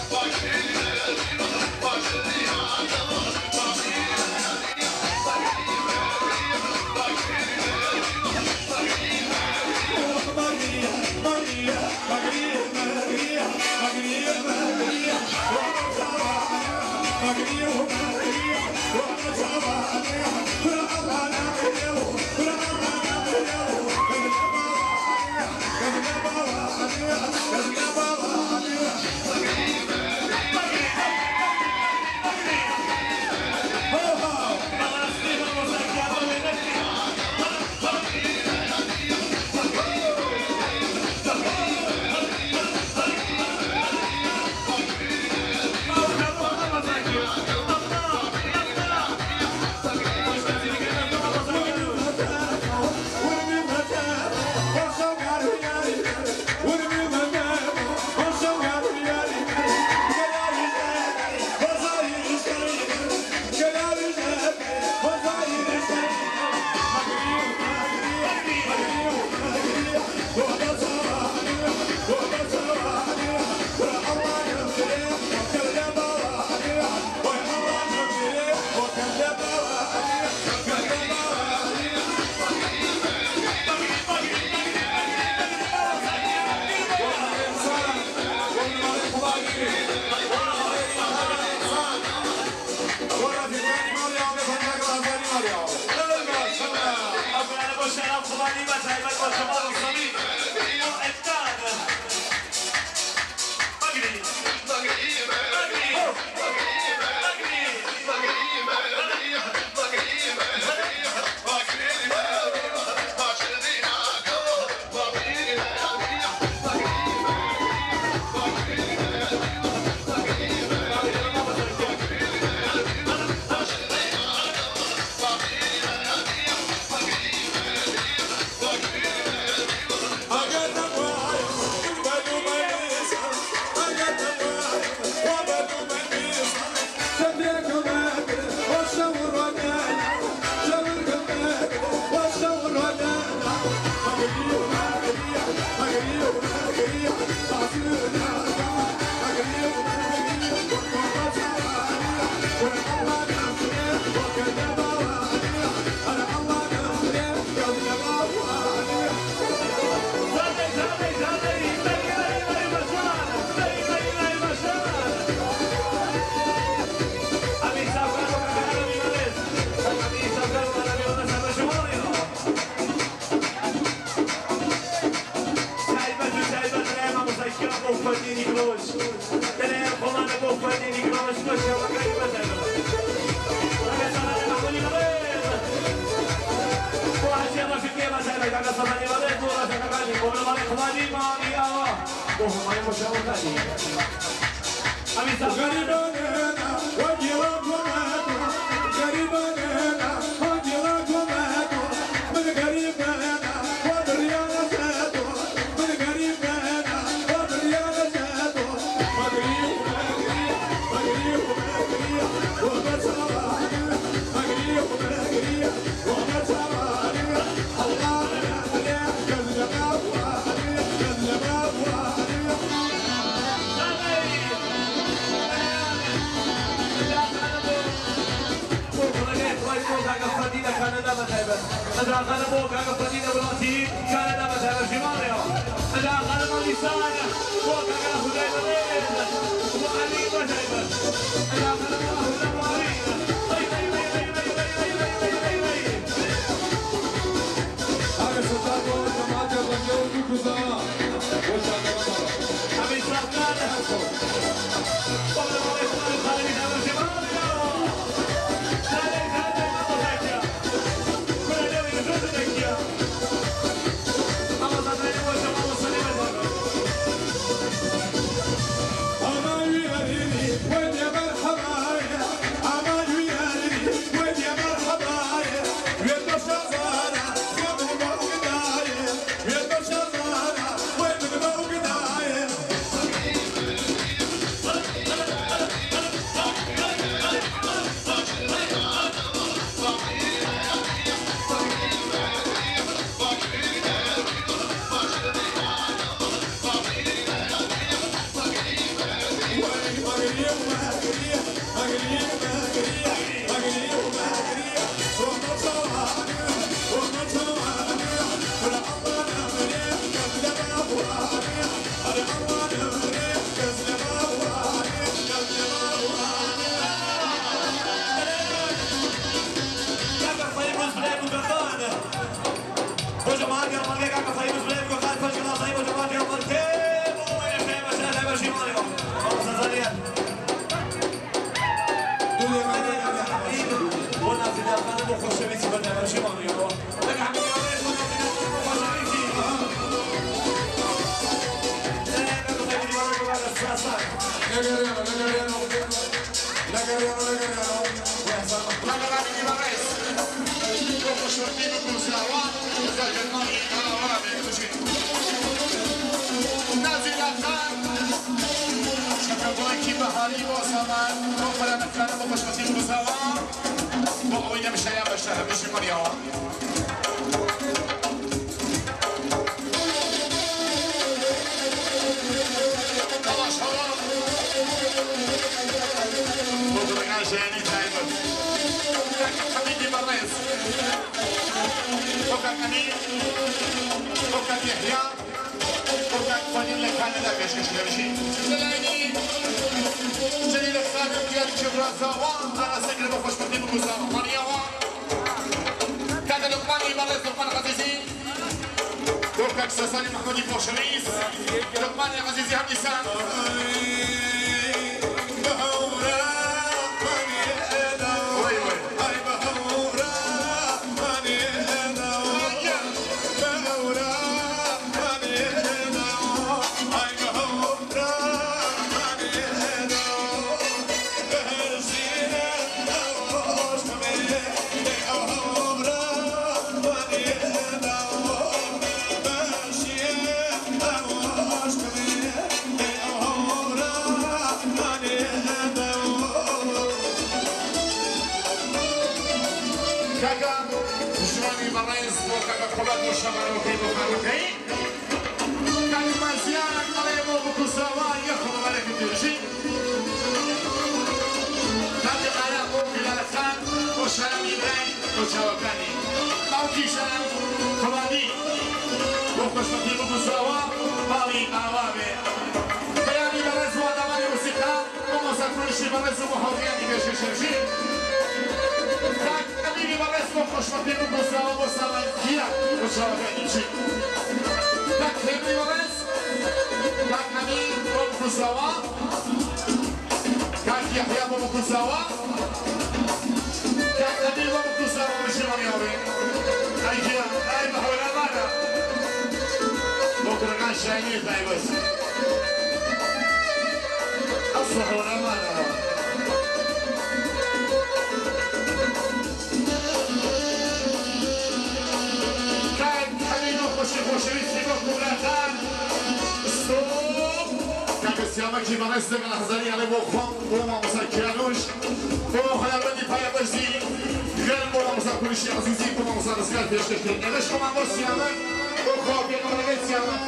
Fuck. شاینی تایبەت. بۆ هەورامانەوە. کاک حەمید و خوشی خۆشەویستی بۆ کوبراخان ستۆپ. کاکە سیامەکی بەڕێز لەگەڵ هەزاری ئەڵێ بۆ خۆم، بۆ مامۆستا کیانوش، بۆ هونەرمەندی پایەبەرزی گەرم، بۆ مامۆستا کوریشی عەزیزی، بۆ مامۆستا ڕزگار پێشکەش کرد. ئێمەش خۆمان بۆ سیامەک، بۆ خوا پێغەمبەرەکەی سیامەک.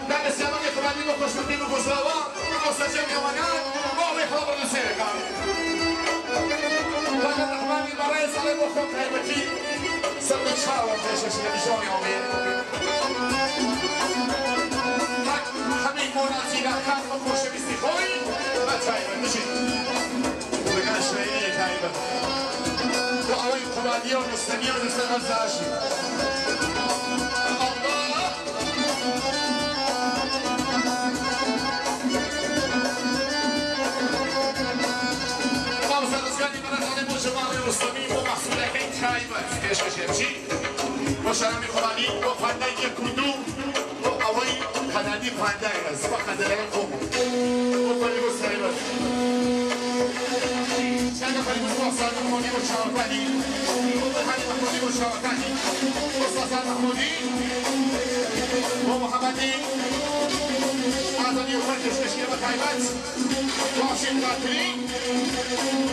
کاکە سیامەکی قوربانی بۆ خۆشبەختی بگوزراوە بۆ سەرجەم میوانان بۆ ئەوەی خوا بڕنووسێرەکە. کاکە ڕەحمانی بەڕێز ئەڵێ بۆ خۆم تایبەتی سەر بە چاوم پێشکەش کرد. بژاوی ئەوێ. کاک حەمید بۆ نازیلاکان بۆ خۆشەویستی خۆی بە تایبەت بژیت. لەگەڵ شایەیە تایبەت بۆ ئەوەی قوبادیە و ڕۆستەمیە و لەسەر ئەرزاشی. الله مامۆستا ڕزگاری بەڕێز ئەڵێ بۆ جەماڵی ڕۆستەمی بۆ مەحسوولەکەی تایبەت پێشکەشێ بژی. بۆ شەرامی قوبادی، بۆ پاندای یەک و دوو، بۆ ئەوەی قەنادی پاندایە زبە قەدەرەکە خۆم بۆ فەریبۆز تایبەت. کاکە فەریبۆز بۆ سان مەحمودی بۆ چاوەکانی، بۆ بەرهانی مەحمودی بۆ چاوەکانی، بۆ ساسان مەحمودی، بۆ محەممەدی ئازادی وفەر پێشکەشکرە بە تایبەت، بۆ عەشیر قاتری،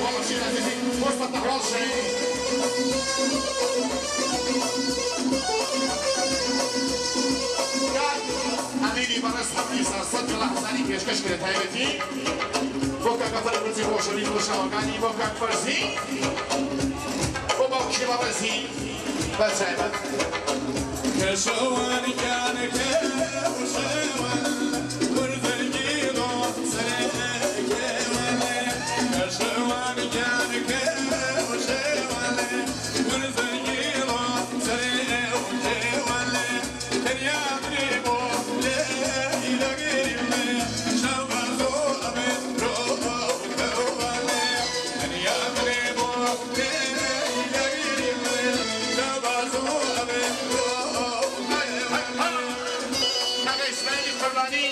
بۆ عەشیر عەزیزی، بۆ سەتەحواڵ شەهیدی. کاک ئەمیری بەڕێز حەمدی سەد گەڵا هەزاری پێشکەش کرد تایبەتی بۆ کاکە فەرموزی خۆشەویست، بۆ چاوەکانی، بۆ کاک فەرزی، بۆ باوکی بەڕێزی بە تایبەت. کەشەوان گیانەکە وشەوان وردەگیرۆ سەرەکەوانێ، کەشەوان گیانەکە وشەوان وردەگیرۆ سەرەکەوانێ، تەنیا بریبۆ لەگیرمێ شەوبازۆ ئەمێ ڕۆکەوانێ، تەنیا بریبۆ لەگیرمێ شەوبازۆ ئەمێ. کاکە ئیسماعیلی قوربانی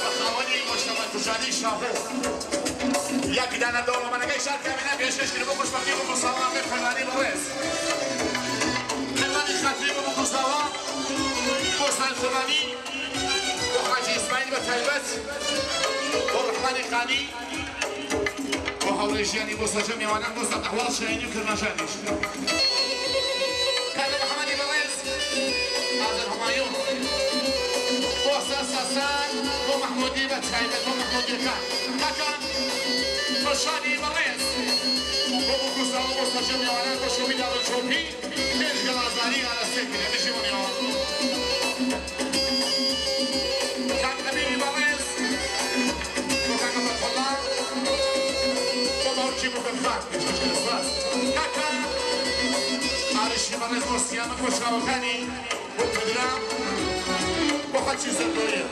بە خاوەنی مجتەمع تجاری شاهۆ یەک دانە دەوڵەمەنەکەی شار کامینا پێشکەش کرد بۆ خۆشبەختی بۆ کوردستاوە. ئاقای قوربانی بەڕێز قوربانی خاتری بۆ کوردستاوە، بۆ ئیسماعیل قوربانی، بۆ حاجی ئیسماعیل بە تایبەت، بۆ ڕەحمانی خانی، بۆ هاوڕێ ژیانی، بۆ سەرجەم میوانان، بۆ سەرئەحواڵ شاهینی و کرماشانیش. کاکە محەممەدی بەڕێز ئازەر هەمایون، بۆ ساسان، بۆ مەحمودی بە تایبەت، بۆ مەحمودیەکان. کاکە فرشانی بەڕێز بۆ بکوساوە، بۆ سەرجەم میوانان، بۆ شۆپی داڕۆ چۆپی پێش گەڵازاری ئاراستێ کرد. بژی بۆ میوان. کاک ئەمیری بەڕێز، بۆ کاکە فەتحوڵڵا، بۆ باوکی بوکەخان پێشکەش کرد. سپاس کاکە ئارشی بەڕێز، بۆ سیامەک، بۆ چاوەکانی، بۆ پدرام، بۆ حەچی زەردۆیە.